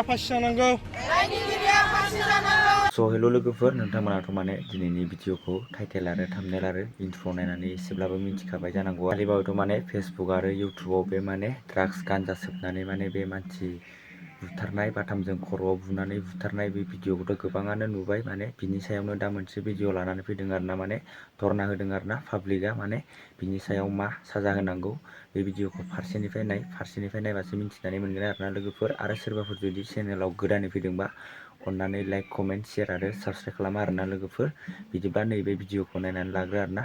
So hello लोगोफोर नोंथांमोनाथ' माने दिनैनि भिडिअखौ टाइटेल आरो थाम्बनेल आरो इन्ट्र नायनानै एसेब्लाबो मिथिखाबाय जानांगौ। आलिबावथ' माने फेसबुक आरो इउटुबाव बे माने ड्राग्स गान्जा सोबनानै माने बे मानसि बुथारनाय बाथामजों खर'आव बुनानै बुथारनाय बे भिडिअखौथ' गोबाङानो नुबाय। माने बिनि सायावनो दा मोनसे भिडिअ लानानै फैदों आरोना, माने धरना होदों आरोना पाब्लिकआ, माने बिनि सायाव मा साजा होनांगौ बे भिडिअखौ फारसेनिफ्राय नायबासो मिथिनानै मोनगोन आरोना लोगोफोर। आरो सोरबाफोर जुदि चेनेलाव गोदानै फैदोंबा अन्नानै लाइक कमेन्ट शेयार आरो साबस्क्राइब खालाम आरोना लोगोफोर। बिदिब्ला नैबे भिडिअखौ नायनानै लाग्रो आरोना।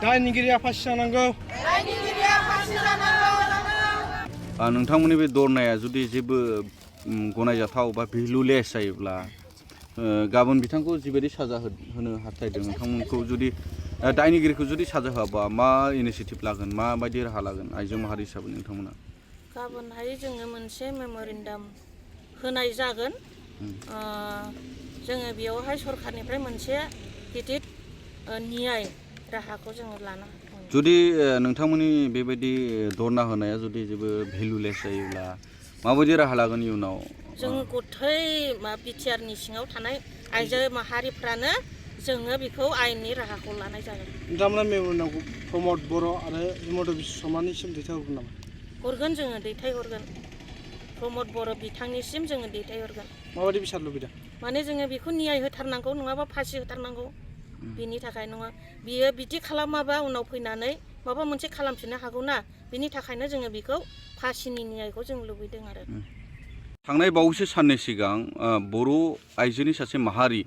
दायनिगिरिया फासि जानांगौ। नोंथांमोननि बे धरनाया जुदि जेबो गनायजाथाव बा भेलुलेस जायोब्ला गाबोन बिथांखौ जिबायदि साजा होनो हास्थायदों, नोंथांमोनखौ जुदि दायनिगिरिखौ जुदि साजा होआबा मा इनिसिएटिभ लागोन, माबायदि राहा लागोन आइजो माहारि हिसाबै नोंथांमोना? गाबोनहाय जोङो मोनसे मेम'रेन्डाम होनाय जागोन। जोङो बेयावहाय सरखारनिफ्राय मोनसे गिदिर न्याय राहाखौ जोङो लानो हागोन। जुदि नोंथांमोननि बेबायदि धरना होनाया जुदि जेबो भेलुलेस जायोब्ला माबायदि राहा लागोन इयुनाव? जों गथै बिटिआरनि सिङाव थानाय आइजो माहारिफ्रानो जोङो बेखौ आयेननि राहाखौ लानाय जागोन। नोंथांमोना मेम'रेन्डामखौ प्रमद बर' आरो हिमन्त बिश्व शर्मानिसिम दैथायहरगोन नामा? हरगोन, जोङो दैथायहरगोन। प्रमद बर' बिथांनिसिम जोङो दैथायहरगोन। माबायदि बिसार लुबैदों? माने जोङो बेखौ न्याय होथारनांगौ, नङाबा फासि होथारनांगौ। बिनि थाखाय नङा, बियो बिदि खालामाबा उनाव फैनानै माबा मोनसे खालामफिननो हागौ ना, बिनि थाखायनो जोङो बेखौ फासिनि न्यायखौ जों लुबैदों आरो। थांनाय बावैसो साननै सिगां बर' आइजोनि सासे माहारि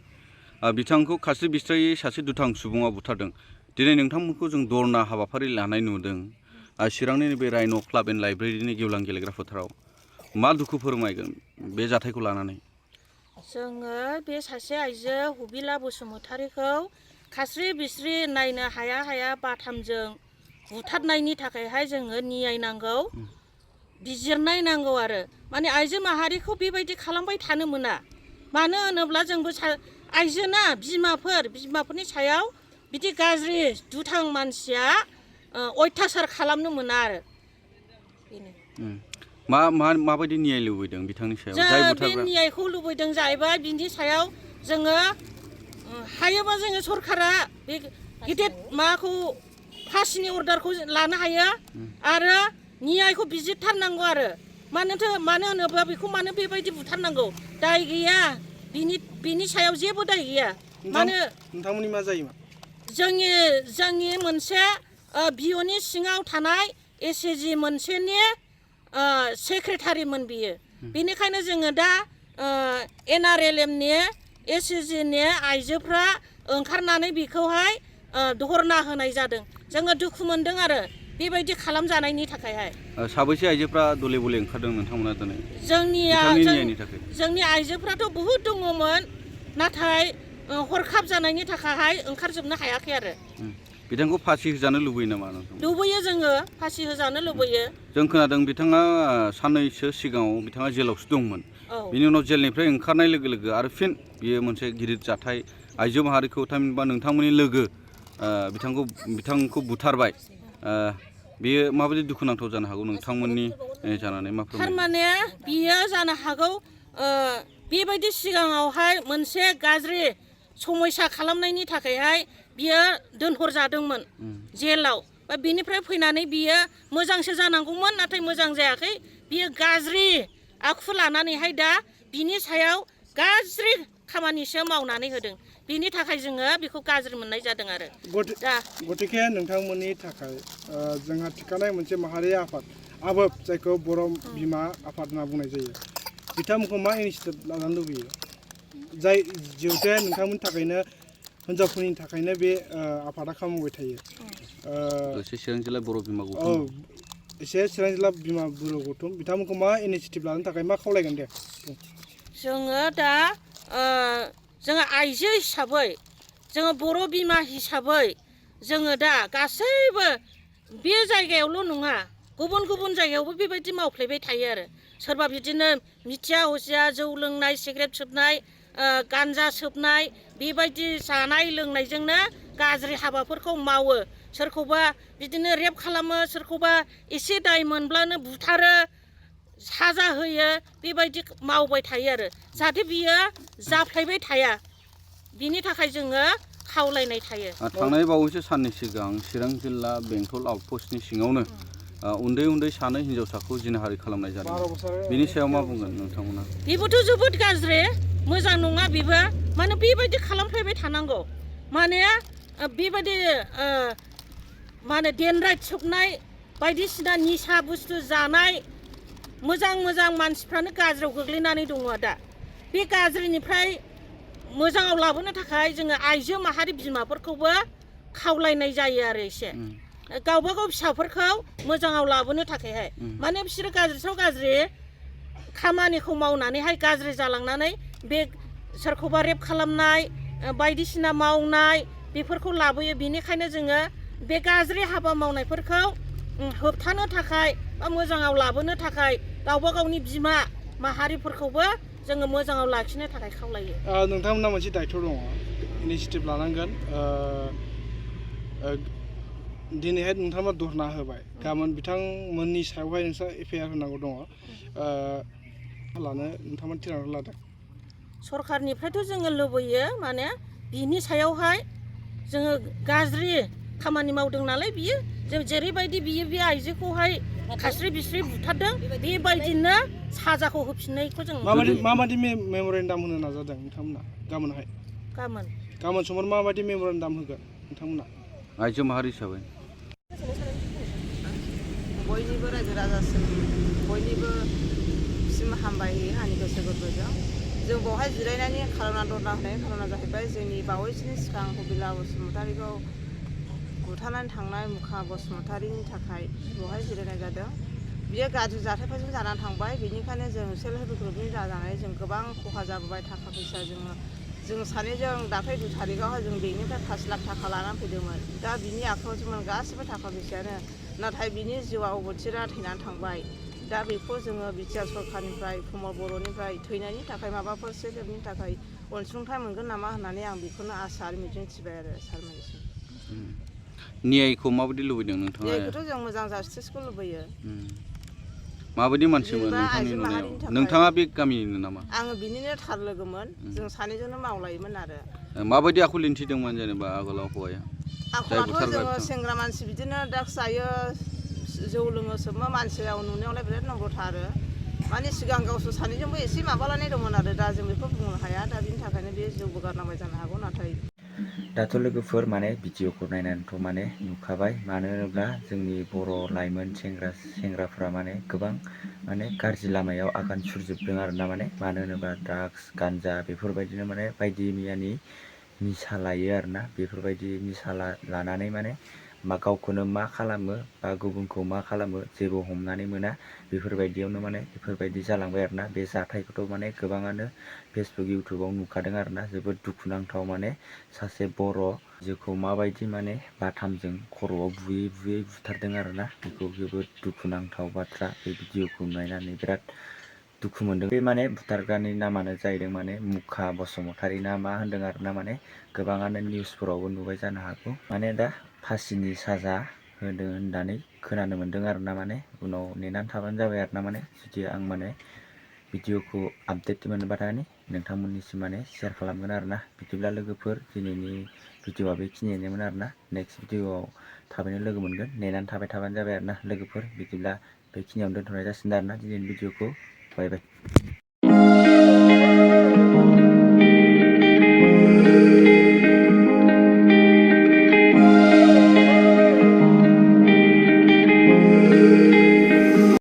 बिथांखौ खास्रि बिस्रायै सासे दुथां सुबुङा बुथारदों। दिनै नोंथांमोनखौ जों धरना हाबाफारि लानाय नुदों चिरांनि बे राइन' क्लाब एन्ड लाइब्रेरिनि गेवलां गेलेग्रा फोथाराव। मा दुखु फोरमायगोन बे जाथायखौ लानानै? जोङो बे सासे आइजो हुबिला बसुमतारीखौ खास्रि बिस्रि नायनो हाया बाथामजों बुथारनायनि थाखायहाय जोङो न्याय नांगौ, बिजिरनाय नांगौ आरो। माने आइजो माहारिखौ बेबायदि खालामबाय थानो मोना। मानो होनोब्ला जोंबो आइजोना, बिमाफोरनि सायाव बिदि गाज्रि दुथां मानसिया अयथासार खालामनो मोना आरो बेनो। माबायदि न्याय लुबैदों बिथांनि सायाव? जों बे न्यायखौ लुबैदों जाहैबाय, बिनि सायाव जोङो हायोबा जोङो सरकारा बे गिदिर माबाखौ फासिनि अर्डारखौ लानो हायो आरो न्यायखौ बिजिरथारनांगौ आरो। मानो होनोब्ला बेखौ मानो बेबायदि बुथारनांगौ? दाय गैया, बिनि सायाव जेबो दाय गैया। मानो नोंथांमोननि मा जायोमोन? जोंनि मोनसे बिअनि सिङाव थानाय एसएसजि मोनसेनि सेक्रेटारिमोन बियो। बेनिखायनो जोङो दा NRLMनि एसएसजिनि आइजोफ्रा ओंखारनानै बेखौहाय धरना होनाय जादों। जोङो दुखु मोनदों आरो बेबायदि खालामजानायनि थाखायहाय। साबैसे आइजोफ्रा दले बले ओंखारदों नोंथांमोना दिनै? जोंनि आइजोफ्राथ' बहुद दङमोन, नाथाय हरखाब जानायनि थाखायहाय ओंखारजोबनो हायाखै आरो। बिथांखौ फासि होजानो लुबैयो नामा नोंथां? लुबैयो, जोङो फासि होजानो लुबैयो। जों खोनादों बिथाङा साननैसो सिगाङाव बिथाङा जेलावसो दंमोन। बिनि उनाव जेलनिफ्राय ओंखारनाय लोगो लोगो आरो फिन बियो मोनसे गिदिर जाथाय आइजो माहारिखौ थामहिनबा नोंथांमोननि लोगो बिथांखौ बुथारबाय। बेयो माबायदि दुखुनांथाव जानो हागौ नोंथांमोननि जानानै? मा फोरमायो? थारमाने बियो जानो हागौ बेबायदि सिगाङावहाय मोनसे गाज्रि समयसा खालामनायनि थाखायहाय बियो दोनहरजादोंमोन जेलाव। बिनिफ्राय फैनानै बियो मोजांसो जानांगौमोन, नाथाय मोजां जायाखै। बियो गाज्रि आखु लानानैहाय दा बिनि सायाव गाज्रि खामानिसो मावनानै होदों। बिनि थाखाय जोङो बेखौ गाज्रि मोननाय जादों आरो। गतिके नोंथांमोननि थाखाय जोंहा थिखानाय मोनसे माहारि आफाद आबोब, जायखौ बर' बिमा आफाद होनना बुंनाय जायो, बिथांमोनखौ मा इनिसिएटिभ लानो लुबैयो? जाय जिहेतु नोंथांमोननि थाखायनो, हिनजावफोरनि थाखायनो बे आफादा खामानिबाय थायो। चिरां जिल्ला बर' बिमा गौथुम। चिरां जिल्ला बिमा बर' गौथुम बिथांमोनखौ मा इनिसिएटिभ लानो थाखाय मा खावलायगोन दे? जोङो दा जोङो आइजो हिसाबै, जोङो बर' बिमा हिसाबै जोङो दा गासैबो बे जायगायावल' नङा, गुबुन जायगायावबो बेबायदि मावफ्लेबाय थायो आरो। सोरबा बिदिनो मिथिया हसिया जौ लोंनाय, सिगारेट सोबनाय, गान्जा सोबनाय, बेबायदि जानाय लोंनायजोंनो गाज्रि हाबाफोरखौ मावो। सोरखौबा बिदिनो रेप खालामो, सोरखौबा एसे दाय मोनब्लानो बुथारो। साजा होयो बेबायदि मावबाय थायो आरो जाहाथे बियो जाफ्लायबाय थाया बिनि थाखाय जोङो खावलायनाय थायो। थांनाय बावैसो साननै सिगां चिरां जिल्ला बेंटल आउटपस्टनि सिङावनो उन्दै सानै हिन्जावसाखौ जिनाहारि खालामनाय जादों। बिनि सायाव मा बुंगोन नोंथांमोना? बेबोथ' जोबोद गाज्रि मोजां नङा बेबो माने बेबायदि खालामफ्लायबाय थानांगौ माने बेबायदि माने देनराय सोबनाय बायदिसिना निसा बुस्थु जानाय मोजां मानसिफ्रानो गाज्रियाव गोग्लैनानै दङ दा बे गाज्रिनिफ्राय मोजाङाव लाबोनो थाखाय जोङो आइजो माहारि बिमाफोरखौबो खावलायनाय जायो आरो एसे गावबा गाव फिसाफोरखौ मोजाङाव लाबोनो थाखायहाय माने बिसोरो गाज्रियाव गाज्रि खामानिखौ मावनानैहाय गाज्रि जालांनानै बे सोरखौबा रेप खालामनाय बायदिसिना मावनाय बेफोरखौ लाबोयो। बेनिखायनो जोङो बे गाज्रि हाबा मावनायफोरखौ होबथानो थाखाय बा मोजाङाव लाबोनो थाखाय गावबा गावनि बिमा माहारिफोरखौबो जोङो मोजाङाव लाखिनो थाखाय खावलायो। नोंथांमोना मोनसे दायथ' दङ इनिसियेटिभ लानांगोन। दिनैहाय नोंथांमोना धरना होबाय गाबोन बिथांमोननि सायावहाय नोंस्रा एफआइआर होनांगौ दङ लानो नोंथांमोना थिरांथा लादों। सरखारनिफ्रायथ' जोङो लुबैयो माने बिनि सायावहाय जोङो गाज्रि खामानि मावदों नालाय बियो जों जेरैबायदि बियो बे आइजोखौहाय खास्रि बिस्रि बुथारदों बेबायदिनो साजाखौ होफिननायखौ जों माबायदि मेम'रेन्डाम होनो नाजादों नोंथांमोना गाबोनहाय? गाबोन समफोर माबायदि मेम'रेन्डाम होगोन नोंथांमोना आइजो माहारि हिसाबै? बयनिबो रायजो राजासिम बयनिबो सिम हामबाय होयो आंनि गोसो गोरबोजों। जों बेवहाय जिरायनानै खालामना धरना होनायनि खारना जाहैबाय जोंनि बावैसोनि सिगां हुबिला बसुमतारीखौ बुथारनानै थांनाय मुखा बसुमतारीनि थाखाय बेवहाय जिरायनाय जादों। बियो गाज्रि जाथायफोरजों जानानै थांबाय बेनिखायनो जों सेल्फ हेल्प ग्रुपनि जानानै जों गोबां खहा जाबोबाय थाखा फैसा जों सानैजों दाख्लै 2 थारिखआवहाय जों बेंकनिफ्राय 5 लाख थाखा लानानै फैदोंमोन। दा बिनि आखायावसोमोन गासिबो थाखा फैसायानो नाथाय बिनि जिउआ अबथिरा थैनानै थांबाय। दा बेखौ जोङो बिटिआर सरखारनिफ्राय प्रमद बर'निफ्राय थैनायनि थाखाय माबाफोर सेल्फ हेल्पनि थाखाय अनसुंथाइ मोनगोन नामा होननानै आं बेखौनो आसा आरो मिजिं थिबाय आरो सारमोननिसिम। न्यायखौ माबायदि लुबैदों नोंथाङा? न्यायखौथ' जों मोजां जास्टिसखौ लुबैयो। माबायदि मानसिमोन नोंथांनि नुनायाव? नोंथाङा बे गामिनिनो नामा? आङो बिनिनो थार लोगोमोन जों सानैजोंनो मावलायोमोन आरो। माबायदि आखु दिन्थिदोंमोन जेनेबा आगोलाव हौवाया? आखलाथ' जोङो सेंग्रा मानसि बिदिनो ड्राग्स जायो जौ लोङो सोबो मानसियाव नुनायावलाय बिराद नम्रथा आरो माने सिगां गावसोर सानैजोंबो एसे माबालायनाय दंमोन आरो दा जों बेखौ बुंनो हाया दा बिनि थाखायनो बे जौबो गारनांबाय जानो हागौ। नाथाय दाथ' लोगोफोर माने भिडिअखौ नायनानैथ' माने नुखाबाय मानो होनोब्ला जोंनि बर' लाइमोन सेंग्राफ्रा माने गोबां माने गाज्रि लामायाव आगान सुरजोबदों आरोना मानो होनोब्ला ड्राग्स गान्जा बेफोरबायदिनो माने बायदि मैयानि निसा लायो आरोना बेफोरबायदि निसा लानानै माने गावखौनो मा खालामो बा गुबुनखौ मा खालामो जेबो हमनानै मोना बेफोरबायदियावनो माने बेफोरबायदि जालांबाय आरोना बे जाथायखौथ' माने गोबाङानो फेसबुक इउटुबाव नुखादों आरोना जोबोद दुखुनांथाव माने सासे बर' जोखौ माबायदि माने बाथामजों खर'आव बुयै बुथारदों आरोना बेखौ जोबोद दुखुनांथाव बाथ्रा। बे भिडिअखौ नायनानै बिराद दुखु मोनदों। बे माने बुथारग्रानि नामानो जाहैदों माने मुखा बसुमतारी ना मा होनदों आरोना गोबाङानो निउसफोरावबो नुबाय जानो हागौ दा फासिनि साजा होदों होननानै खोनानो मोन्दों आरोना उनाव नेनानै थाबानो जाबाय आरोना जुदि आं भिडिअखौ आपडेट मोनबाथाय नोंथांमोननिसिम शेयार खालामगोन आरोना। बिदिब्ला लोगोफोर दिनैनि भिडिअआ बेखिनियानोमोन आरोना। नेक्स्ट भिडिअआव थाबैनो लोगो मोनगोन नेनानै थाबाय थाबानो जाबाय आरोना लोगोफोर। बिदिब्ला बेखिनियावनो दोनथ'नाय जासिगोन आरोना दिनैनि भिडिअखौ। बाय बाय।